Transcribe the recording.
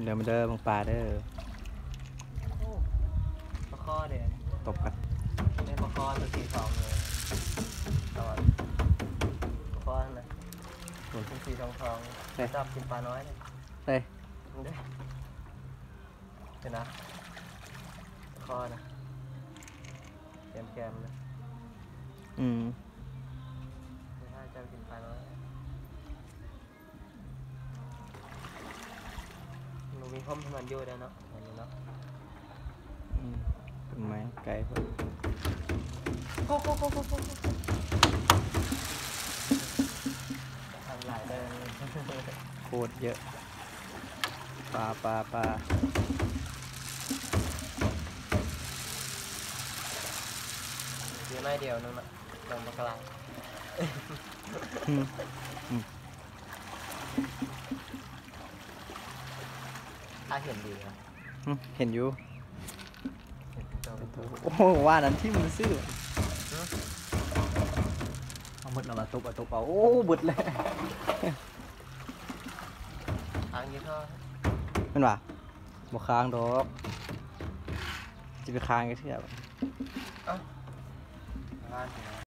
ເດີມາເດີ ເບິ່ງປາເດີ. ໂອ້ ປາຄໍ່ເດ້ ຕົບກັນ. ແມ່ນປາຄໍ່ຕົວສີທອງເລີຍ. ຕອນປາຄໍ່ຫັ້ນນະ ໂອ້ຍ ເປັນສີທອງໆ. ເອີ ຊອບກິນປານ້ອຍເດ້. ເອີ ເຫັນນະ ປາຄໍ່ນະ ແຄມໆນະ. ອືມ ເວລາເຈົ້າກິນປານ້ອຍ ມັນມີຮົ່ມໃຫ້ມັນຢູ່ໄດ້ເນາະ ອັນນີ້ເນາະ. ອືມ ຕົ້ນໄມ້ໃກ້ພຸ້ນ. ໂອ້ໂຫ ທັງຫຼາຍເດີ ໂຄດເຍອະ ປາ ປາ ປາ. ມີໄມ້ດຽວໜຶ່ງເນາະ ດອກບັກກະຫຼາ. ອືມ ອືມ ອ້າຍເຫັນດີນະ. ອືມ ເຫັນຢູ່. ເຫັນເປັນໂຕເປັນໂຕ. ໂອ້ໂຫ ວ່ານັ້ນຖິ້ມຊື່. ຮຶ ເອົາໝົດແລ້ວ ມາຕົບເອົາ ຕົບເອົາ. ໂອ້ ເບິດແລ້ວ. ຄ້າງຢູ່ທໍ່ ແມ່ນຫວາ? ບໍ່ຄ້າງດອກ ຊິໄປຄ້າງຈັກເທື່ອ. ເອົ້າ ບ້ານ